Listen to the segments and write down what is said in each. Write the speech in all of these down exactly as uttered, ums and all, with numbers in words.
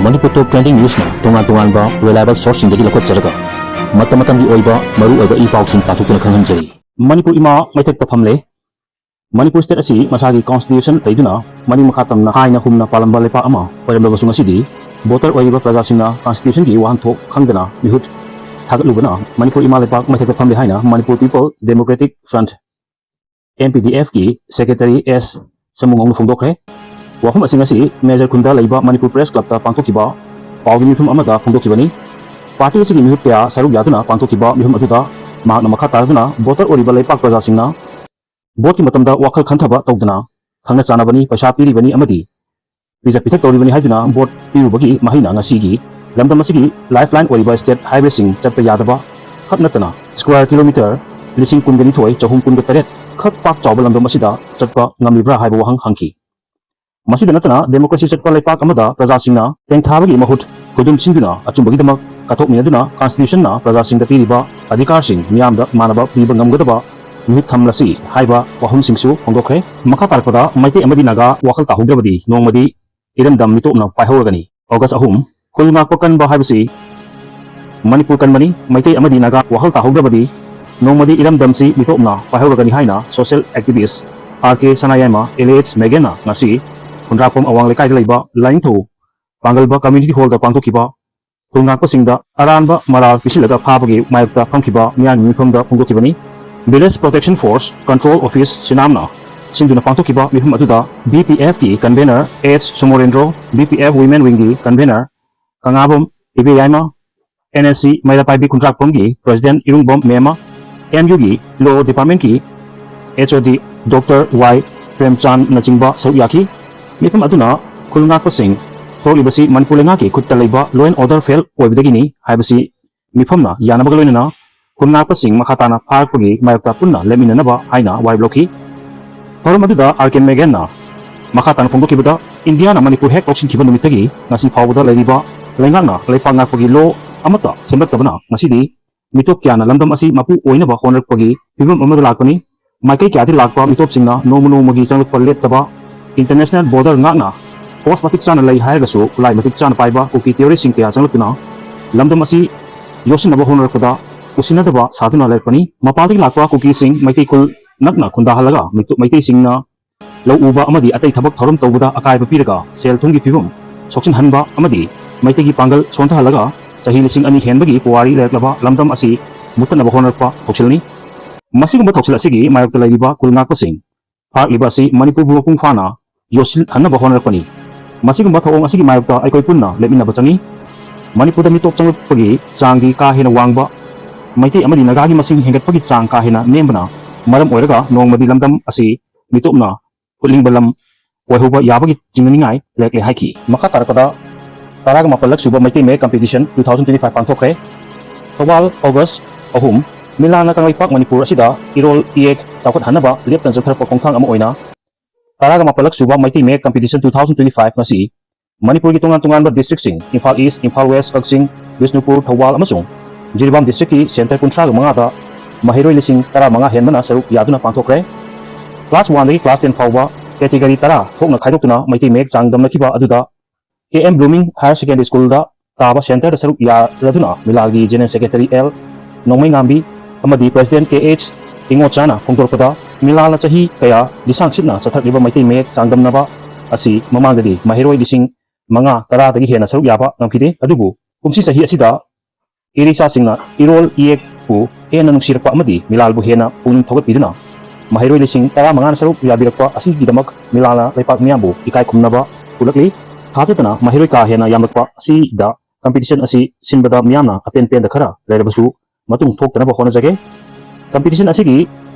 ꯃꯅꯤꯄꯨꯔ ꯇꯣꯞ trending ꯅ꯭ꯌꯨꯁꯅ ꯇꯣꯉꯥꯟ ꯇꯣꯉꯥꯟꯕ reliable ꯁꯣꯔꯁꯁꯤꯡꯗꯒꯤ ꯂꯧꯈꯠꯆꯔꯒ ꯃꯇꯝ ꯃꯇꯝꯒꯤ ꯑꯣꯏꯕ ꯃꯔꯨ ꯑꯣꯏꯕ ꯏ ꯄꯥꯎꯁꯤꯡ ꯄꯥꯊꯣꯛꯇꯨꯅ ꯈꯪꯍꯟꯖꯔꯤ꯫ ꯃꯅꯤꯄꯨꯔ ꯏꯃꯥ ꯃꯩꯊꯛꯇ ꯐꯝꯂꯦ꯫ ꯃꯅꯤꯄꯨꯔ ꯁ꯭ꯇꯦꯠ ꯑꯁꯤ ꯃꯁꯥꯒꯤ ꯀꯣꯟꯁꯇꯤꯇ꯭ꯌꯨꯁꯟ ꯂꯩꯗꯨꯅ ꯃꯅꯤꯡ ꯃꯈꯥ ꯇꯝꯅ ꯍꯥꯏꯅ ꯍꯨꯝꯅ ꯄꯥꯜꯂꯝꯕ ꯂꯩꯄꯥꯛ ꯑꯃ ꯑꯣꯏꯔꯝꯂꯕꯁꯨ ꯉꯁꯤꯗꯤ ꯚꯣꯇꯔ ꯑꯣꯏꯔꯤꯕ ꯄ꯭ꯔꯖꯥꯁꯤꯡꯅ ꯀꯣꯟꯁꯇꯤꯇ꯭ꯌꯨꯁꯟꯒꯤ ꯋꯥꯍꯟꯊꯣꯛ ꯈꯪꯗꯅ ꯃꯤꯍꯨꯠ ꯊꯥꯒꯠꯂꯨꯕꯅ ꯃꯅꯤꯄꯨꯔ ꯏꯃꯥ ꯂꯩꯄꯥꯛ ꯃꯩꯊꯛꯇ ꯐꯝꯂꯦ ꯍꯥꯏꯅ Manipur people democratic front, M P D ꯑꯦꯐꯀꯤ ꯁꯦꯀ꯭ꯔꯦꯇꯔꯤ ꯑꯦꯁ ꯁꯃꯨꯉꯧꯅ ꯐꯣꯡꯗꯣꯛꯈ꯭ꯔꯦ꯫ ꯋꯥꯐꯝ ꯑꯁꯤꯡ ꯑꯁꯤ ꯃꯦꯖꯔ ꯈꯨꯟꯗ ꯂꯩꯕ ꯃꯅꯤꯄꯨꯔ ꯄ꯭ꯔꯦꯁ ꯀ꯭ꯂꯕꯇ ꯄꯥꯡꯊꯣꯛꯈꯤꯕ ꯄꯥꯎꯒꯤ ꯃꯤꯐꯝ ꯑꯃꯗ ꯐꯣꯡꯗꯣꯛꯈꯤꯕꯅꯤ꯫ ꯄꯥꯔꯇꯤ ꯑꯁꯤꯒꯤ ꯃꯤꯍꯨꯠ ꯀꯌꯥ ꯁꯔꯨꯛ ꯌꯥꯗꯨꯅ ꯄꯥꯡꯊꯣꯛꯈꯤꯕ ꯃꯤꯐꯝ ꯑꯗꯨꯗ ꯃꯍꯥꯛꯅ ꯃꯈꯥ ꯇꯥꯔꯗꯨꯅ ꯚꯣꯇꯔ ꯑꯣꯏꯔꯤꯕ ꯂꯩꯄꯥꯛ ꯄ꯭ꯔꯖꯥꯁꯤꯡꯅ ꯚꯣꯠꯀꯤ ꯃꯇꯝꯗ ꯋꯥꯈꯜ ꯈꯟꯊꯕ ꯇꯧꯗꯅ ꯈꯪꯅ ꯆꯥꯟꯅꯕꯅꯤ, ꯄꯩꯁꯥ ꯄꯤꯔꯤꯕꯅꯤ ꯑꯃꯗꯤ ꯄꯤꯖ ꯄꯤꯊꯛ ꯇꯧꯔꯤꯕꯅꯤ ꯍꯥꯏꯗꯨꯅ ꯚꯣꯠ ꯄꯤꯔꯨꯕꯒꯤ ꯃꯍꯩꯅ ꯉꯁꯤꯒꯤ ꯂꯝꯗꯝ ꯑꯁꯤꯒꯤ ꯂꯥꯏꯐ ꯂꯥꯏꯟ ꯑꯣꯏꯔꯤꯕ ꯁ꯭ꯇꯦꯠ ꯍꯥꯏꯋꯦꯁꯤꯡ ꯆꯠꯄ ꯌꯥꯗꯕ ꯈꯛ ꯅꯠꯇꯅ ꯁ꯭ꯀ꯭ꯋꯥꯔ ꯀꯤꯂꯣꯃꯤꯇꯔ ꯂꯤꯁꯤꯡ ꯀꯨꯟꯒ ꯅꯤꯊꯣꯏ ꯆꯍꯨꯝ ꯀꯨꯟꯒ ꯇꯔꯦꯠ ꯈꯛ ꯄꯥꯛ ꯆꯥꯎꯕ ꯂꯝꯗꯝ ꯑꯁꯤꯗ ꯆꯠꯄ ꯉꯝꯂꯤꯕ꯭ꯔꯥ ꯍꯥꯏꯕ ꯋꯥꯍꯪ ꯍꯪꯈꯤ꯫ ꯃꯁꯤꯗ ꯅꯠꯇꯅ ꯗꯦꯃꯣꯀ꯭ꯔꯦꯁꯤ ꯆꯠꯄ ꯂꯩꯄꯥꯛ ꯑꯃꯗ ꯄ꯭ꯔꯖꯥꯁꯤꯡꯅ ꯇꯦꯡꯊꯥꯕꯒꯤ ꯃꯍꯨꯠ ꯈꯨꯗꯨꯝ ꯁꯤꯟꯗꯨꯅ ꯑꯆꯨꯝꯕꯒꯤꯗꯃꯛ ꯀꯠꯊꯣꯛꯃꯤꯟꯅꯗꯨꯅ ꯀꯣꯟꯁꯇꯤꯇ꯭ꯌꯨꯁꯟꯅ ꯄ꯭ꯔꯖꯥꯁꯤꯡꯗ ꯄꯤꯔꯤꯕ ꯑꯙꯤꯀꯥꯔꯁꯤꯡ ꯃꯤꯌꯥꯝꯗ ꯃꯥꯟꯅꯕ ꯄꯤꯕ ꯉꯝꯒꯗꯕ ꯃꯤꯍꯨꯠ ꯊꯝꯂꯁꯤ ꯍꯥꯏꯕ ꯋꯥꯐꯝꯁꯤꯡꯁꯨ ꯐꯣꯡꯗꯣꯛꯈ꯭ꯔꯦ꯫ ꯃꯈꯥ ꯇꯥꯔꯛꯄꯗ ꯃꯩꯇꯩ ꯑꯃꯗꯤ ꯅꯥꯒꯥ ꯋꯥꯈꯜ ꯇꯥꯍꯧꯗ꯭ꯔꯕꯗꯤ ꯅꯣꯡꯃꯗꯤ ꯏꯔꯝꯗꯝ ꯃꯤꯇꯣꯞꯅ ꯄꯥꯏꯍꯧꯔꯒꯅꯤ꯫ ꯑꯣꯒꯁ ꯑꯍꯨꯝ, ꯈꯨꯜ ꯉꯥꯛꯄ ꯀꯟꯕ ꯍꯥꯏꯕꯁꯤ ꯃꯅꯤꯄꯨꯔ ꯀꯟꯕꯅꯤ꯫ ꯃꯩꯇꯩ ꯑꯃꯗꯤ ꯅꯥꯒꯥ ꯋꯥꯈꯜ ꯇꯥꯍꯧꯗ꯭ꯔꯕꯗꯤ ꯅꯣꯡꯃꯗꯤ ꯏꯔꯝꯗꯝꯁꯤ ꯃꯤꯇꯣꯞꯅ ꯄꯥꯏꯍꯧꯔꯒꯅꯤ ꯍꯥꯏꯅ ꯁꯣꯁꯤꯌꯦꯜ ꯑꯦꯛꯇꯤꯚꯤꯁ꯭ꯠ ꯑꯥꯔ ꯀꯦ ꯁꯅꯥꯌꯥꯏꯃ ꯑꯦꯂꯤꯌꯥꯁ ꯃꯦꯒꯦꯟꯅ ꯉꯁꯤ ꯈꯨꯟꯗ꯭ꯔꯥꯛꯄꯝ ꯑꯋꯥꯡ ꯂꯩꯀꯥꯏꯗ ꯂꯩꯕ ꯂꯥꯏꯅꯤꯡꯊꯧ ꯄꯥꯡꯒꯜꯕ ꯀꯝꯃ꯭ꯌꯨꯅꯤꯇꯤ ꯍꯣꯜꯗ ꯄꯥꯡꯊꯣꯛꯈꯤꯕ ꯈꯨꯜ ꯉꯥꯛꯄꯁꯤꯡꯗ ꯑꯔꯥꯟꯕ ꯃꯔꯥꯜ ꯄꯤꯁꯤꯜꯂꯒ ꯐꯥꯕꯒꯤ ꯃꯥꯌꯣꯛꯇ ꯐꯝꯈꯤꯕ ꯃꯤꯌꯥꯝꯒꯤ ꯃꯤꯐꯝꯗ ꯐꯣꯡꯗꯣꯛꯈꯤꯕꯅꯤ꯫ Village protection force control office ꯁꯤꯅꯥꯝꯅ ꯁꯤꯟꯗꯨꯅ ꯄꯥꯡꯊꯣꯛꯈꯤꯕ ꯃꯤꯐꯝ ꯑꯗꯨꯗ ꯚꯤ ꯄꯤ ꯑꯦꯐꯀꯤ convenor H Somorendro, V P F women ꯋꯤꯡꯒꯤ convenor Kangabam Ibeyaima, N S C ꯃꯩꯔꯥ ꯄꯥꯏꯕꯤ ꯈꯨꯟꯗ꯭ꯔꯥꯛꯄꯝꯒꯤ ꯄ꯭ꯔꯦꯁꯤꯗꯦꯟꯠ ꯏꯔꯨꯡꯕꯝ ꯃꯦꯝꯃ, ꯑꯦꯝ ꯌꯨꯒꯤ ꯂꯣ ꯗꯤꯄꯥꯔꯠꯃꯦꯟꯠꯀꯤ ꯑꯦꯆ ꯑꯣ ꯗꯤ ꯗꯣꯛꯇꯔ ꯋꯥꯏ ꯄ꯭ꯔꯦꯝꯆꯥꯟꯅꯆꯤꯡꯕ ꯁꯔꯨꯛ ꯌꯥꯈꯤ꯫ ꯃꯤꯐꯝ ꯑꯗꯨꯅ ꯈꯨꯜ ꯉꯥꯛꯄꯁꯤꯡ ꯊꯣꯛꯂꯤꯕꯁꯤ ꯃꯅꯤꯄꯨꯔ ꯂꯩꯉꯥꯛꯀꯤ ꯈꯨꯠꯇ ꯂꯩꯕ law and order fail ꯑꯣꯏꯕꯗꯒꯤꯅꯤ ꯍꯥꯏꯕꯁꯤ ꯃꯤꯐꯝꯅ ꯌꯥꯅꯕꯒ ꯂꯣꯏꯅꯅ ꯈꯨꯜ ꯉꯥꯛꯄꯁꯤꯡ ꯃꯈꯥ ꯇꯥꯅ ꯐꯥꯔꯛꯄꯒꯤ ꯃꯥꯌꯣꯛꯇ ꯄꯨꯟꯅ ꯂꯦꯞꯃꯤꯟꯅꯅꯕ ꯍꯥꯏꯅ ꯋꯥꯔꯦꯞ ꯂꯧꯈꯤ꯫ ꯊꯧꯔꯝ ꯑꯗꯨꯗ ꯑꯥꯔ ꯀꯦ ꯃꯦꯒꯦꯟꯅ ꯃꯈꯥ ꯇꯥꯅ ꯐꯣꯡꯗꯣꯛꯈꯤꯕꯗ, ꯏꯟꯗꯤꯌꯥꯅ ꯃꯅꯤꯄꯨꯔ ꯍꯦꯛ ꯂꯧꯁꯤꯟꯈꯤꯕ ꯅꯨꯃꯤꯠꯇꯒꯤ ꯉꯁꯤ ꯐꯥꯎꯕꯗ ꯂꯩꯔꯤꯕ ꯂꯩꯉꯥꯛꯅ ꯂꯩꯄꯥꯛ ꯉꯥꯛꯄꯒꯤ ꯂꯣ ꯑꯃꯠꯇ ꯁꯦꯝꯂꯛꯇꯕꯅ ꯉꯁꯤꯗꯤ ꯃꯤꯇꯣꯞ ꯀꯌꯥꯅ ꯂꯝꯗꯝ ꯑꯁꯤ ꯃꯄꯨ ꯑꯣꯏꯅꯕ ꯍꯣꯠꯅꯔꯛꯄꯒꯤ ꯐꯤꯕꯝ ꯑꯃꯗ ꯂꯥꯛꯄꯅꯤ꯫ ꯃꯥꯏꯀꯩ ꯀꯌꯥꯗꯒꯤ ꯂꯥꯛꯄ ꯃꯤꯇꯣꯞꯁꯤꯡꯅ ꯅꯣꯡꯃ ꯅꯣꯡꯃꯒꯤ ꯆꯪꯂꯛꯄ ꯂꯦꯞꯇꯕ, ꯏꯟꯇꯔꯅꯦꯁꯅꯦꯜ ꯕꯣꯔꯗꯔ ꯉꯥꯛꯅ ꯄꯣꯁ ꯃꯇꯤꯛ ꯆꯥꯅ ꯂꯩ ꯍꯥꯏꯔꯒꯁꯨ, ꯈꯨꯠꯂꯥꯏ ꯃꯇꯤꯛ ꯆꯥꯅ ꯄꯥꯏꯕ ꯀꯨꯀꯤ ꯇꯤꯑꯣꯔꯤꯁꯁꯤꯡ ꯀꯌꯥ ꯆꯪꯂꯛꯇꯨꯅ ꯂꯝꯗꯝ ꯑꯁꯤ ꯌꯣꯠꯁꯤꯟꯅꯕ ꯍꯣꯠꯅꯔꯛꯄꯗ ꯎꯁꯤꯟꯅꯗꯕ ꯁꯥꯗꯨꯅ ꯂꯩꯔꯛꯄꯅꯤ꯫ ꯃꯄꯥꯟꯗꯒꯤ ꯂꯥꯛꯄ ꯀꯨꯀꯤꯁꯤꯡ ꯃꯩꯇꯩ ꯈꯨꯜ ꯅꯛꯅ ꯈꯨꯟꯗꯥꯍꯜꯂꯒ ꯃꯩꯇꯩꯁꯤꯡꯅ ꯂꯧ ꯎꯕ ꯑꯃꯗꯤ ꯑꯇꯩ ꯊꯕꯛ ꯊꯧꯔꯝ ꯇꯧꯕꯗ ꯑꯀꯥꯏꯕ ꯄꯤꯔꯒ ꯁꯦꯜ ꯊꯨꯝꯒꯤ ꯐꯤꯕꯝ ꯁꯣꯛꯆꯤꯟꯍꯟꯕ ꯑꯃꯗꯤ ꯃꯩꯇꯩꯒꯤ ꯄꯥꯡꯒꯜ ꯁꯣꯟꯊꯍꯜꯂꯒ ꯆꯍꯤ ꯂꯤꯁꯤꯡ ꯑꯅꯤ ꯍꯦꯟꯕꯒꯤ ꯄꯨꯋꯥꯔꯤ ꯂꯩꯔꯛꯂꯕ ꯂꯝꯗꯝ ꯑꯁꯤ ꯃꯨꯠꯊꯠꯅꯕ ꯍꯣꯠꯅꯔꯛꯄ ꯊꯧꯁꯤꯜꯅꯤ꯫ ꯃꯁꯤꯒꯨꯝꯕ ꯊꯧꯁꯤꯜ ꯑꯁꯤꯒꯤ ꯃꯥꯌꯣꯛꯇ ꯂꯩꯔꯤꯕ ꯈꯨꯜ ꯉꯥꯛꯄꯁꯤꯡ ꯐꯥꯔꯛꯂꯤꯕ ꯑꯁꯤ ꯃꯅꯤꯄꯨꯔꯕꯨ ꯃꯄꯨꯡ ꯐꯥꯅ ꯌꯣꯠꯁꯤꯜꯍꯟꯅꯕ ꯍꯣꯠꯅꯔꯛꯄꯅꯤ꯫ ꯃꯁꯤꯒꯨꯝꯕ ꯊꯧꯑꯣꯡ ꯑꯁꯤꯒꯤ ꯃꯥꯌꯣꯛꯇ ꯑꯩꯈꯣꯏ ꯄꯨꯟꯅ ꯂꯦꯞꯃꯤꯟꯅꯕ ꯆꯪꯏ꯫ ꯃꯅꯤꯄꯨꯔꯗ ꯃꯤꯇꯣꯞ ꯆꯪꯂꯛꯄꯒꯤ ꯆꯥꯡꯗꯤ ꯀꯥ ꯍꯦꯟꯅ ꯋꯥꯡꯕ, ꯃꯩꯇꯩ ꯑꯃꯗꯤ ꯅꯥꯒꯥꯒꯤ ꯃꯁꯤꯡ ꯍꯦꯟꯒꯠꯄꯒꯤ ꯆꯥꯡ ꯀꯥ ꯍꯦꯟꯅ ꯅꯦꯝꯕꯅ ꯃꯔꯝ ꯑꯣꯏꯔꯒ ꯅꯣꯡꯃꯗꯤ ꯂꯝꯗꯝ ꯑꯁꯤ ꯃꯤꯇꯣꯞꯅ ꯍꯨꯠꯅꯤꯡꯕ ꯂꯝ ꯑꯣꯏꯍꯧꯕ ꯌꯥꯕꯒꯤ ꯆꯤꯡꯅꯅꯤꯡꯉꯥꯏ ꯂꯩꯔꯛꯂꯦ ꯍꯥꯏꯈꯤ꯫ ꯃꯈꯥ ꯇꯥꯔꯛꯄꯗ ꯇꯔꯥꯒ ꯃꯥꯄꯜꯂꯛ ꯁꯨꯕ Meitei Mayek competition two thousand twenty five ꯄꯥꯡꯊꯣꯛꯈ꯭ꯔꯦ꯫ ꯊꯧꯕꯥꯜ, ꯑꯣꯒꯁ ꯑꯍꯨꯝ, ꯃꯤꯂꯥꯟꯅ ꯀꯪꯂꯩꯄꯥꯛ ꯃꯅꯤꯄꯨꯔ ꯑꯁꯤꯗ ꯏꯔꯣꯜ ꯏꯌꯦꯛ ꯆꯥꯎꯈꯠꯍꯟꯅꯕ ꯂꯦꯞꯇꯅ ꯆꯠꯊꯔꯛꯄ ꯈꯣꯡꯊꯥꯡ ꯑꯃ ꯑꯣꯏꯅ ꯇꯔꯥꯒ ꯃꯥꯄꯜꯂꯛ ꯁꯨꯕ Meitei Mayek competition two thousand twenty five ꯉꯁꯤ ꯃꯅꯤꯄꯨꯔꯒꯤ ꯇꯣꯉꯥꯟ ꯇꯣꯉꯥꯟꯕ ꯗꯤꯁꯇ꯭ꯔꯤꯛꯁꯤꯡ, ꯏꯝꯐꯥꯜ ꯏꯁ, ꯏꯝꯐꯥꯜ ꯋꯦꯁ, ꯀꯛꯆꯤꯡ, ꯕꯤꯁꯅꯨꯄꯨꯔ, ꯊꯧꯕꯥꯜ ꯑꯃꯁꯨꯡ ꯖꯤꯔꯤꯕꯥꯝ ꯗꯤꯁꯇ꯭ꯔꯤꯛꯀꯤ ꯁꯦꯟꯇꯔ ꯀꯨꯟꯊ꯭ꯔꯥꯒ ꯃꯉꯥꯗ ꯃꯍꯩꯔꯣꯏ ꯂꯤꯁꯤꯡ ꯇꯔꯥꯃꯉꯥ ꯍꯦꯟꯕꯅ ꯁꯔꯨꯛ ꯌꯥꯗꯨꯅ ꯄꯥꯡꯊꯣꯛꯈ꯭ꯔꯦ꯫ ꯀ꯭ꯂꯥꯁ ꯋꯥꯟꯗꯒꯤ ꯀ꯭ꯂꯥꯁ ꯇꯦꯟ ꯐꯥꯎꯕ ꯀꯦꯇꯦꯒꯔꯤ ꯇꯔꯥ ꯊꯣꯛꯅ ꯈꯥꯏꯗꯣꯛꯇꯨꯅ ꯃꯩꯇꯩ ꯃꯌꯦꯛ ꯆꯥꯡꯗꯝꯅꯈꯤꯕ ꯑꯗꯨꯗ ꯀꯦ ꯑꯦꯝ ꯕ꯭ꯂꯨꯃꯤꯡ ꯍꯥꯌꯔ ꯁꯦꯀꯦꯟꯗꯔꯤ ꯁ꯭ꯀꯨꯜꯗ ꯇꯥꯕ ꯁꯦꯟꯇꯔꯗ ꯁꯔꯨꯛ ꯌꯥꯔꯗꯨꯅ ꯃꯤꯂꯥꯜꯒꯤ ꯖꯦꯅꯔꯦꯜ ꯁꯦꯀ꯭ꯔꯦꯇꯔꯤ ꯑꯦꯜ ꯅꯣꯡꯃꯩꯉꯥꯝꯕꯤ ꯑꯃꯗꯤ ꯄ꯭ꯔꯦꯁꯤꯗꯦꯟꯠ ꯀꯦ ꯑꯩꯆ ꯏꯉꯣꯆꯥꯅ ꯐꯣꯡꯗꯣꯔꯛꯄꯗ, ꯃꯤꯂꯥꯜꯅ ꯆꯍꯤ ꯀꯌꯥ ꯂꯤꯁꯥꯡ ꯁꯤꯠꯅ ꯆꯠꯊꯔꯛꯂꯤꯕ ꯃꯩꯇꯩ ꯃꯌꯦꯛ ꯆꯥꯡꯗꯝꯅꯕ ꯑꯁꯤ ꯃꯃꯥꯡꯗꯗꯤ ꯃꯍꯩꯔꯣꯏ ꯂꯤꯁꯤꯡ ꯃꯉꯥ ꯇꯔꯥꯗꯒꯤ ꯍꯦꯟꯅ ꯁꯔꯨꯛ ꯌꯥꯕ ꯉꯝꯈꯤꯗꯦ꯫ ꯑꯗꯨꯕꯨ ꯀꯨꯝꯁꯤ ꯆꯍꯤ ꯑꯁꯤꯗ ꯏꯔꯩꯆꯥꯁꯤꯡꯅ ꯏꯔꯣꯜ ꯏꯌꯦꯛꯄꯨ ꯍꯦꯟꯅ ꯅꯨꯡꯁꯤꯔꯛꯄ ꯑꯃꯗꯤ ꯃꯤꯂꯥꯜꯕꯨ ꯍꯦꯟꯅ ꯄꯨꯛꯅꯤꯡ ꯊꯧꯒꯠꯄꯤꯗꯨꯅ ꯃꯍꯩꯔꯣꯏ ꯂꯤꯁꯤꯡ ꯇꯔꯥꯃꯉꯥꯅ ꯁꯔꯨꯛ ꯌꯥꯕꯤꯔꯛꯄ ꯑꯁꯤꯒꯤꯗꯃꯛ ꯃꯤꯂꯥꯜꯅ ꯂꯩꯄꯥꯛ ꯃꯤꯌꯥꯝꯕꯨ ꯏꯀꯥꯏ ꯈꯨꯝꯅꯕ ꯎꯠꯂꯛꯂꯤ꯫ ꯊꯥꯖꯗꯅ ꯃꯍꯩꯔꯣꯏ ꯀꯥ ꯍꯦꯟꯅ ꯌꯥꯝꯂꯛꯄ ꯑꯁꯤꯗ ꯀꯝꯄꯤꯇꯤꯁꯟ ꯑꯁꯤ ꯁꯤꯟꯕꯗ ꯃꯤꯌꯥꯝꯅ ꯑꯄꯦꯟ ꯄꯦꯟꯗ ꯈꯔ ꯂꯩꯔꯕꯁꯨ ꯃꯇꯨꯡ ꯊꯣꯛꯇꯅꯕ ꯍꯣꯠꯅꯖꯒꯦ꯫ ꯀꯝꯄꯤꯇꯤꯁꯟ ꯑꯁꯤꯒꯤ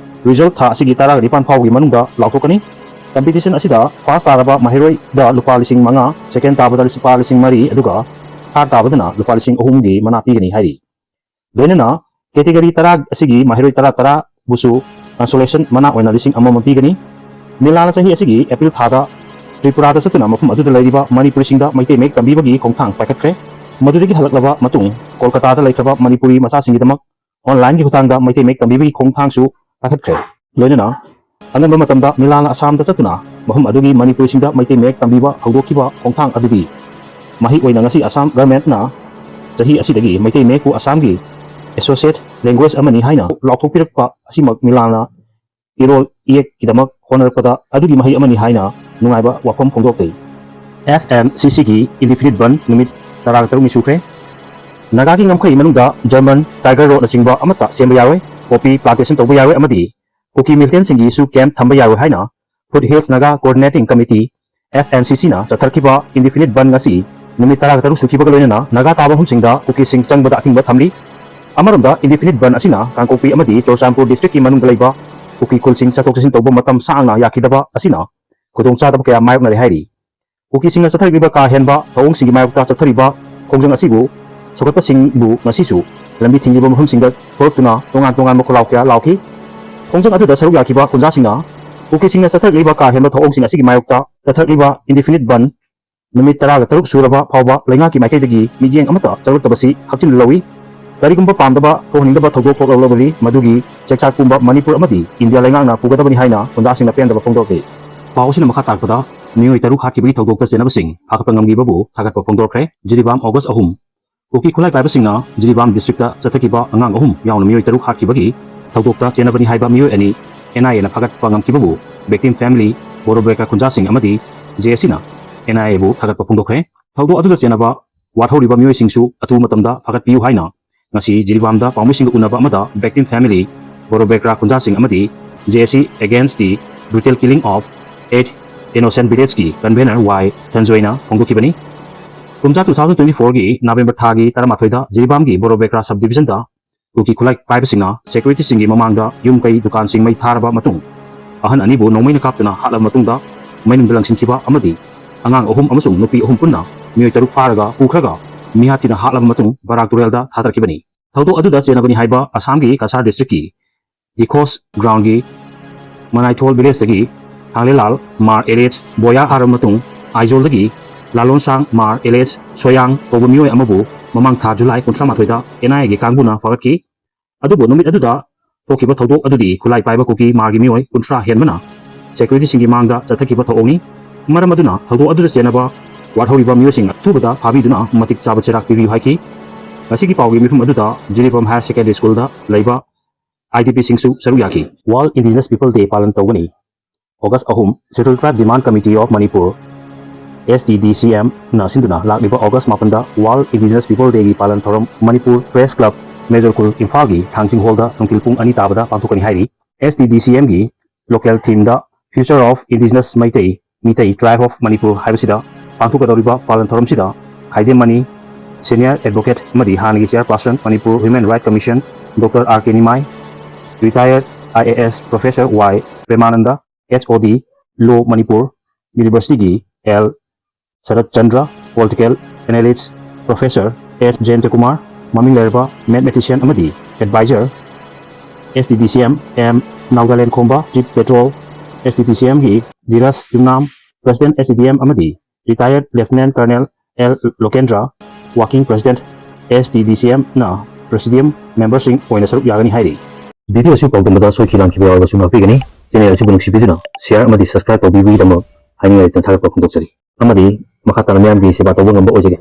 ꯔꯤꯖꯜꯠ ꯊꯥ ꯑꯁꯤꯒꯤ ꯇꯔꯥꯒ ꯅꯤꯄꯥꯟ ꯐꯥꯎꯕꯒꯤ ꯃꯅꯨꯡꯗ ꯂꯥꯎꯊꯣꯛꯀꯅꯤ꯫ ꯀꯝꯄꯤꯇꯤꯁꯟ ꯑꯁꯤꯗ ꯐꯥꯔꯁ ꯇꯥꯔꯕ ꯃꯍꯩꯔꯣꯏꯗ ꯂꯨꯄꯥ ꯂꯤꯁꯤꯡ ꯃꯉꯥ, ꯁꯦꯀꯦꯟ ꯇꯥꯕꯗ ꯂꯨꯄꯥ ꯂꯤꯁꯤꯡ ꯃꯔꯤ, ꯑꯗꯨꯒ ꯊꯥꯔꯠ ꯇꯥꯕꯗꯅ ꯂꯨꯄꯥ ꯂꯤꯁꯤꯡ ꯑꯍꯨꯝꯒꯤ ꯃꯅꯥ ꯄꯤꯒꯅꯤ ꯍꯥꯏꯔꯤ꯫ ꯂꯣꯏꯅꯅ ꯀꯦꯇꯦꯒꯔꯤ ꯇꯔꯥ ꯑꯁꯤꯒꯤ ꯃꯍꯩꯔꯣꯏ ꯇꯔꯥ ꯇꯔꯥꯕꯨꯁꯨ ꯀꯟꯁꯣꯂꯦꯁꯟ ꯃꯅꯥ ꯑꯣꯏꯅ ꯂꯤꯁꯤꯡ ꯑꯃꯃꯝ ꯄꯤꯒꯅꯤ꯫ ꯃꯤꯂꯥꯜꯅ ꯆꯍꯤ ꯑꯁꯤꯒꯤ ꯑꯦꯄ꯭ꯔꯤꯜ ꯊꯥꯗ ꯇ꯭ꯔꯤꯄꯨꯔꯥꯗ ꯆꯠꯇꯨꯅ ꯃꯐꯝ ꯑꯗꯨꯗ ꯂꯩꯔꯤꯕ ꯃꯅꯤꯄꯨꯔꯤꯁꯤꯡꯗ ꯃꯩꯇꯩ ꯃꯌꯦꯛ ꯇꯝꯕꯤꯕꯒꯤ ꯈꯣꯡꯊꯥꯡ ꯄꯥꯏꯈꯠꯈ꯭ꯔꯦ꯫ ꯃꯗꯨꯗꯒꯤ ꯍꯜꯂꯛꯂꯕ ꯃꯇꯨꯡ ꯀꯣꯜꯀꯇꯥꯗ ꯂꯩꯈ꯭ꯔꯕ ꯃꯅꯤꯄꯨꯔꯤ ꯃꯆꯥꯁꯤꯡꯒꯤꯗꯃꯛ ꯑꯣꯟꯂꯥꯏꯟꯒꯤ ꯈꯨꯠꯊꯥꯡꯗ ꯃꯩꯇꯩ ꯃꯌꯦꯛ ꯇꯝꯕꯤꯕꯒꯤ ꯈꯣꯡꯊꯥꯡꯁꯨ ꯄꯥꯏꯈꯠꯈ꯭ꯔꯦ꯫ ꯂꯣꯏꯅꯅ ꯑꯉꯟꯕ ꯃꯇꯝꯗ ꯃꯤꯂꯥꯟꯅ ꯑꯁꯥꯝꯗ ꯆꯠꯇꯨꯅ ꯃꯐꯝ ꯑꯗꯨꯒꯤ ꯃꯅꯤꯄꯨꯔꯤꯁꯤꯡꯗ ꯃꯩꯇꯩ ꯃꯌꯦꯛ ꯇꯝꯕꯤꯕ ꯍꯧꯗꯣꯛꯈꯤꯕ ꯈꯣꯡꯊꯥꯡ ꯑꯗꯨꯗꯤ ꯃꯍꯩ ꯑꯣꯏꯅ ꯉꯁꯤ ꯑꯁꯥꯝ ꯒꯔꯃꯦꯟꯠꯅ ꯆꯍꯤ ꯑꯁꯤꯗꯒꯤ ꯃꯩꯇꯩ ꯃꯌꯦꯛꯄꯨ ꯑꯁꯥꯝꯒꯤ ꯑꯦꯁꯣꯁꯤꯌꯦꯠ ꯂꯦꯡꯒ꯭ꯋꯦꯖ ꯑꯃꯅꯤ ꯍꯥꯏꯅ ꯂꯥꯎꯊꯣꯛꯄꯤꯔꯛꯄ ꯑꯁꯤꯃꯛ ꯃꯤꯂꯥꯟꯅ ꯏꯔꯣꯜ ꯏꯌꯦꯛꯀꯤꯗꯃꯛ ꯍꯣꯠꯅꯔꯛꯄꯗ ꯑꯗꯨꯒꯤ ꯃꯍꯩ ꯑꯃꯅꯤ ꯍꯥꯏꯅ ꯅꯨꯡꯉꯥꯏꯕ ꯋꯥꯐꯝ ꯐꯣꯡꯗꯣꯛꯂꯤ꯫ ꯑꯦꯐ ꯑꯦꯟ ꯁꯤ ꯁꯤꯒꯤ ꯏꯟꯗꯤꯐꯤꯅꯤꯠ ꯕꯟ ꯅꯨꯃꯤꯠ ꯇꯔꯥꯒ ꯇꯔꯨꯛꯅꯤ ꯁꯨꯈ꯭ꯔꯦ꯫ ꯅꯥꯒꯥꯒꯤ ꯉꯝꯈꯩ ꯃꯅꯨꯡꯗ ꯖꯔꯃꯟ ꯇꯥꯏꯒꯔ ꯔꯣꯠꯅꯆꯤꯡꯕ ꯑꯃꯠꯇ ꯁꯦꯝꯕ ꯌꯥꯔꯣꯏ, ꯄꯣꯄꯤ ꯄ꯭ꯂꯥꯟꯇꯦꯁꯟ ꯇꯧꯕ ꯌꯥꯔꯣꯏ ꯑꯃꯗꯤ ꯀꯨꯀꯤ ꯃꯤꯂꯤꯇꯦꯟꯁꯤꯡꯒꯤꯁꯨ ꯀꯦꯝꯞ ꯊꯝꯕ ꯌꯥꯔꯣꯏ ꯍꯥꯏꯅ foothills Naga coordinating committee, F N C ꯁꯤꯅ ꯆꯠꯊꯔꯛꯈꯤꯕ ꯏꯟꯗꯤꯐꯤꯅꯤꯠ ꯕꯟ ꯑꯁꯤ ꯅꯨꯃꯤꯠ ꯇꯔꯥꯒ ꯇꯔꯨꯛ ꯁꯨꯈꯤꯕꯒ ꯂꯣꯏꯅꯅ ꯅꯥꯒꯥ ꯇꯥꯕ ꯃꯐꯝꯁꯤꯡꯗ ꯀꯨꯀꯤꯁꯤꯡ ꯆꯪꯕꯗ ꯑꯊꯤꯡꯕ ꯊꯝꯂꯤ꯫ ꯑꯃꯔꯣꯝꯗ, ꯏꯟꯗꯤꯐꯤꯅꯤꯠ ꯕꯟ ꯑꯁꯤꯅ ꯀꯥꯡꯄꯣꯛꯄꯤ ꯑꯃꯗꯤ ꯆꯨꯔꯆꯥꯟꯄꯨꯔ ꯗꯤꯁꯇ꯭ꯔꯤꯛꯀꯤ ꯃꯅꯨꯡꯗ ꯂꯩꯕ ꯀꯨꯀꯤ ꯈꯨꯜꯁꯤꯡ ꯆꯠꯊꯣꯛ ꯆꯠꯁꯤꯟ ꯇꯧꯕ ꯃꯇꯝ ꯁꯥꯡꯅ ꯌꯥꯈꯤꯗꯕ ꯑꯁꯤꯅ ꯈꯨꯗꯣꯡꯆꯥꯗꯕ ꯀꯌꯥ ꯃꯥꯌꯣꯛꯅꯔꯦ ꯍꯥꯏꯔꯤ꯫ ꯀꯨꯀꯤꯁꯤꯡꯅ ꯆꯠꯊꯔꯛꯂꯤꯕ ꯀꯥ ꯍꯦꯟꯕ ꯊꯧꯑꯣꯡꯁꯤꯡꯒꯤ ꯃꯥꯌꯣꯛꯇ ꯆꯠꯊꯔꯤꯕ ꯈꯣꯡꯖꯪ ꯑꯁꯤꯕꯨ ꯁꯧꯒꯠꯄꯁꯤꯡꯕꯨ ꯉꯁꯤꯁꯨ ꯂꯝꯕꯤ ꯊꯤꯡꯂꯤꯕ ꯃꯐꯝꯁꯤꯡꯗ ꯊꯣꯛꯂꯛꯇꯨꯅ ꯇꯣꯉꯥꯟ ꯇꯣꯉꯥꯟꯕ ꯈꯣꯜꯂꯥꯎ ꯀꯌꯥ ꯂꯥꯎꯈꯤ꯫ ꯈꯣꯡꯖꯪ ꯑꯗꯨꯗ ꯁꯔꯨꯛ ꯌꯥꯈꯤꯕ ꯈꯨꯟꯖꯥꯁꯤꯡꯅ ꯀꯨꯀꯤꯁꯤꯡꯅ ꯆꯠꯊꯔꯛꯂꯤꯕ ꯀꯥ ꯍꯦꯟꯕ ꯊꯧꯑꯣꯡꯁꯤꯡ ꯑꯁꯤꯒꯤ ꯃꯥꯌꯣꯛꯇ ꯆꯠꯊꯔꯛꯂꯤꯕ ꯏꯟꯗꯤꯐꯤꯅꯤꯠ ꯕꯟ ꯅꯨꯃꯤꯠ ꯇꯔꯥꯒ ꯇꯔꯨꯛ ꯁꯨꯔꯕ ꯐꯥꯎꯕ ꯂꯩꯉꯥꯛꯀꯤ ꯃꯥꯏꯀꯩꯗꯒꯤ ꯃꯤꯠꯌꯦꯡ ꯑꯃꯠꯇ ꯆꯪꯂꯛꯇꯕꯁꯤ ꯍꯛꯆꯤꯟꯅ ꯂꯧꯏ꯫ ꯀꯔꯤꯒꯨꯝꯕ ꯄꯥꯝꯗꯕ ꯊꯣꯛꯍꯟꯅꯤꯡꯗꯕ ꯊꯧꯗꯣꯛ ꯊꯣꯛꯂꯛꯂꯕꯗꯤ ꯃꯗꯨꯒꯤ ꯆꯦꯛꯆꯥꯛ ꯄꯨꯝꯕ ꯃꯅꯤꯄꯨꯔ ꯑꯃꯗꯤ ꯏꯟꯗꯤꯌꯥ ꯂꯩꯉꯥꯛꯅ ꯄꯨꯒꯗꯕꯅꯤ ꯍꯥꯏꯅ ꯈꯨꯟꯖꯥꯁꯤꯡꯅ ꯄꯦꯟꯗꯕ ꯐꯣꯡꯗꯣꯛꯂꯤ꯫ ꯄꯥꯎ ꯑꯁꯤꯅ ꯃꯈꯥ ꯇꯥꯔꯛꯄꯗ ꯃꯤꯑꯣꯏ ꯇꯔꯨꯛ ꯍꯥꯠꯈꯤꯕꯒꯤ ꯊꯧꯗꯣꯛꯇ ꯆꯦꯟꯅꯕꯁꯤꯡ ꯐꯥꯒꯠꯄ ꯉꯝꯈꯤꯕꯕꯨ ꯊꯥꯒꯠꯄ ꯐꯣꯡꯗꯣꯛꯈ꯭ꯔꯦ꯫ ꯖꯤꯔꯤꯕꯥꯝ, ꯑꯣꯒꯁ ꯑꯍꯨꯝ꯫ ꯀꯨꯀꯤ ꯈꯨꯠꯂꯥꯏ ꯄꯥꯏꯕꯁꯤꯡꯅ ꯖꯤꯔꯤꯕꯥꯝ ꯗꯤꯁꯇ꯭ꯔꯤꯛꯇ ꯆꯠꯊꯈꯤꯕ ꯑꯉꯥꯡ ꯑꯍꯨꯝ ꯌꯥꯎꯅ ꯃꯤꯑꯣꯏ ꯇꯔꯨꯛ ꯍꯥꯠꯈꯤꯕꯒꯤ ꯊꯧꯗꯣꯛꯇ ꯆꯦꯟꯅꯕꯅꯤ ꯍꯥꯏꯕ ꯃꯤꯑꯣꯏ ꯑꯅꯤ ꯑꯦꯟ ꯑꯥꯏ ꯑꯦꯅ ꯐꯥꯒꯠꯄ ꯉꯝꯈꯤꯕꯕꯨ victim family, ꯕꯣꯔꯣꯕꯦꯀ꯭ꯔꯥ ꯈꯨꯟꯖꯥꯁꯤꯡ ꯑꯃꯗꯤ ꯖꯦ ꯑꯦ ꯁꯤꯅ ꯑꯦꯟ ꯑꯥꯏ ꯑꯦꯕꯨ ꯊꯥꯒꯠꯄ ꯐꯣꯡꯗꯣꯛꯈ꯭ꯔꯦ꯫ ꯊꯧꯗꯣꯛ ꯑꯗꯨꯗ ꯆꯦꯟꯅꯕ ꯋꯥꯠꯍꯧꯔꯤꯕ ꯃꯤꯑꯣꯏꯁꯤꯡꯁꯨ ꯑꯊꯨꯕ ꯃꯇꯝꯗ ꯐꯥꯒꯠꯄꯤꯌꯨ ꯍꯥꯏꯅ ꯉꯁꯤ ꯖꯤꯔꯤꯕꯥꯝꯗ ꯄꯥꯎꯃꯤꯁꯤꯡꯒ ꯎꯅꯕ ꯑꯃꯗ victim family, ꯕꯣꯔꯣꯕꯦꯀ꯭ꯔꯥ ꯈꯨꯟꯖꯥꯁꯤꯡ ꯑꯃꯗꯤ ꯖꯦ ꯑꯦ ꯁꯤ against the brutal killing of eight innocent villageꯀꯤ convener ꯋꯥꯏ ꯁꯟꯖꯣꯏꯅ ꯐꯣꯡꯗꯣꯛꯈꯤꯕꯅꯤ꯫ ꯀꯨꯝꯖꯥ two thousand twenty fourꯒꯤ ꯅꯕꯦꯝꯕꯔ ꯊꯥꯒꯤ ꯇꯔꯥꯃꯥꯊꯣꯏꯗ ꯖꯤꯔꯤꯕꯥꯝꯒꯤ ꯕꯣꯔꯣꯕꯦꯀ꯭ꯔꯥ sub divisionꯗ ꯀꯨꯀꯤ ꯈꯨꯠꯂꯥꯏ ꯄꯥꯏꯕꯁꯤꯡꯅ securityꯁꯤꯡꯒꯤ ꯃꯃꯥꯡꯗ ꯌꯨꯝ ꯀꯩ ꯗꯨꯀꯥꯟꯁꯤꯡ ꯃꯩ ꯊꯥꯔꯕ ꯃꯇꯨꯡ ꯑꯍꯟ ꯑꯅꯤꯕꯨ ꯅꯣꯡꯃꯩꯅ ꯀꯥꯞꯇꯨꯅ ꯍꯥꯠꯂꯕ ꯃꯇꯨꯡꯗ ꯃꯩꯅꯨꯡꯗ ꯂꯪꯁꯤꯟꯈꯤꯕ ꯑꯃꯗꯤ ꯑꯉꯥꯡ ꯑꯍꯨꯝ ꯑꯃꯁꯨꯡ ꯅꯨꯄꯤ ꯑꯍꯨꯝ ꯄꯨꯟꯅ ꯃꯤꯑꯣꯏ ꯇꯔꯨꯛ ꯐꯥꯔꯒ ꯄꯨꯈ꯭ꯔꯒ ꯃꯤꯍꯥꯠ ꯊꯤꯅ ꯍꯥꯠꯂꯕ ꯃꯇꯨꯡ ꯕꯔꯥꯛ ꯇꯨꯔꯦꯜꯗ ꯊꯥꯗꯔꯛꯈꯤꯕꯅꯤ꯫ ꯊꯧꯗꯣꯛ ꯑꯗꯨꯗ ꯆꯦꯟꯅꯕꯅꯤ ꯍꯥꯏꯕ ꯑꯁꯥꯝꯒꯤ ꯀꯁꯥꯔ districtꯀꯤ ꯗꯤꯈꯣꯁ groundꯒꯤ ꯃꯅꯥꯏꯊꯣꯜ villageꯇꯒꯤ ꯊꯥꯡꯂꯦꯂꯥꯜ ꯃꯥꯔ alias ꯕꯣꯌꯥ ꯍꯥꯏꯔꯕ ꯃꯇꯨꯡ ꯑꯥꯏꯖꯣꯜꯗꯒꯤ ꯂꯥꯂꯣꯟꯁꯥꯡ ꯃꯥꯔ alias ꯁꯣꯌꯥꯡ ꯀꯧꯕ ꯃꯤꯑꯣꯏ ꯑꯃꯕꯨ ꯃꯃꯥꯡ ꯊꯥ ꯖꯨꯂꯥꯏ ꯀꯨꯟꯊ꯭ꯔꯥ ꯃꯥꯊꯣꯏꯗ ꯑꯦꯟ ꯑꯥꯏ ꯑꯦꯒꯤ ꯀꯥꯡꯕꯨꯅ ꯐꯥꯒꯠꯈꯤ꯫ ꯑꯗꯨꯕꯨ ꯅꯨꯃꯤꯠ ꯑꯗꯨꯗ ꯊꯣꯛꯈꯤꯕ ꯊꯧꯗꯣꯛ ꯑꯗꯨꯗꯤ ꯈꯨꯠꯂꯥꯏ ꯄꯥꯏꯕ ꯀꯨꯀꯤ ꯃꯥꯔꯒꯤ ꯃꯤꯑꯣꯏ ꯀꯨꯟꯊ꯭ꯔꯥ ꯍꯦꯟꯕꯅ ꯁꯦꯀ꯭ꯌꯨꯔꯤꯇꯤꯁꯤꯡꯒꯤ ꯃꯥꯡꯗ ꯆꯠꯊꯈꯤꯕ ꯊꯧꯑꯣꯡꯅꯤ꯫ ꯃꯔꯝ ꯑꯗꯨꯅ ꯊꯧꯗꯣꯛ ꯑꯗꯨꯗ ꯆꯦꯟꯅꯕ ꯋꯥꯔꯠ ꯍꯧꯔꯤꯕ ꯃꯤꯑꯣꯏꯁꯤꯡ ꯑꯊꯨꯕꯗ ꯐꯥꯕꯤꯗꯨꯅ ꯃꯇꯤꯛ ꯆꯥꯕ ꯆꯩꯔꯥꯛ ꯄꯤꯕꯤꯌꯨ ꯍꯥꯏꯈꯤ꯫ ꯉꯁꯤꯒꯤ ꯄꯥꯎꯒꯤ ꯃꯤꯐꯝ ꯑꯗꯨꯗ ꯖꯤꯔꯤꯕꯥꯝ ꯍꯥꯌꯔ ꯁꯦꯀꯦꯟꯗꯔꯤ ꯁ꯭ꯀꯨꯜꯗ ꯂꯩꯕ ꯑꯥꯏ ꯗꯤ ꯄꯤꯁꯤꯡꯁꯨ ꯁꯔꯨꯛ ꯌꯥꯈꯤ꯫ ꯋꯥꯔꯜ ꯏꯟꯗꯤꯖꯤꯅꯁ ꯄꯤꯄꯜ ꯗꯦ ꯄꯥꯂꯟ ꯇꯧꯒꯅꯤ꯫ ꯑꯣꯒꯁ ꯑꯍꯨꯝ, Scheduled Tribe Demand Committee of Manipur, S T D C M, ꯅ ꯁꯤꯟꯗꯨꯅ ꯂꯥꯛꯂꯤꯕ ꯑꯣꯒꯁ ꯃꯥꯄꯟꯗ World Indigenous People Day ꯒꯤ ꯄꯥꯂꯟ ꯊꯧꯔꯝ ꯃꯅꯤꯄꯨꯔ ꯄ꯭ꯔꯦꯁ ꯀ꯭ꯂꯕ, ꯃꯦꯖꯣꯔ ꯈꯨꯜ, ꯏꯝꯐꯥꯜꯒꯤ ꯊꯥꯡꯖꯤꯡ ꯍꯣꯜꯗ ꯅꯨꯡꯊꯤꯜ ꯄꯨꯡ ꯑꯅꯤ ꯇꯥꯕꯗ ꯄꯥꯡꯊꯣꯛꯀꯅꯤ ꯍꯥꯏꯔꯤ꯫ S T D C M ꯒꯤ local theme the Future of Indigenous Meitei, Meitei Tribe of Manipur ꯍꯥꯏꯕꯁꯤꯗ ꯄꯥꯡꯊꯣꯛꯀꯗꯧꯔꯤꯕ ꯄꯥꯂꯟ ꯊꯧꯔꯝꯁꯤꯗ ꯈꯥꯏꯗꯦꯝ ꯃꯅꯤ, senior advocate ꯑꯃꯗꯤ ꯍꯥꯟꯅꯒꯤ chairperson Manipur Human Rights Commission, Doctor R K Nimai, retired I A S professor Y ꯄ꯭ꯔꯦꯃꯥꯅꯟꯗ, H O D, Law Manipur University ꯒꯤ L ꯁꯔꯠ Chandra, political analyst professor H ꯖꯌꯟꯇ Kumar, ꯃꯃꯤꯡ ꯂꯩꯔꯕ mathematician ꯑꯃꯗꯤ advisor, S T D C M M ꯅꯥꯎꯗꯥꯂꯦꯟ ꯈꯣꯝꯕ, Chief Patrol, S T D C M ꯒꯤ ꯙꯤꯔꯖ ꯌꯨꯝꯅꯥꯝ, President S T D M ꯑꯃꯗꯤ retired Lieutenant Colonel L ꯂꯣꯀꯦꯟꯗ꯭ꯔ, Working President, S T D C M ꯅ Presidium memberꯁꯤꯡ ꯑꯣꯏꯅ ꯁꯔꯨꯛ ꯌꯥꯒꯅꯤ ꯍꯥꯏꯔꯤ꯫ Video ꯑꯁꯤ ꯄꯥꯎꯗꯝꯕꯗ ꯁꯣꯏꯈꯤ ꯂꯥꯟꯈꯤꯕ ꯌꯥꯎꯔꯕꯁꯨ ꯉꯥꯛꯄꯤꯒꯅꯤ꯫ Channel ꯑꯁꯤꯕꯨ ꯅꯨꯡꯁꯤꯕꯤꯗꯨꯅ share ꯑꯃꯗꯤ subscribe ꯇꯧꯕꯤꯕꯒꯤꯗꯃꯛ ꯍꯥꯏꯅꯤꯡꯉꯥꯏ ꯂꯩꯇꯅ ꯊꯥꯒꯠꯄ ꯐꯣꯡꯗꯣꯛꯆꯔꯤ꯫ ꯑꯃꯗꯤ ꯃꯈꯥ ꯇꯥꯅ ꯃꯤꯌꯥꯝꯒꯤ ꯁꯦꯕꯥ ꯇꯧꯕ ꯉꯝꯕ ꯑꯣꯏꯖꯒꯦ꯫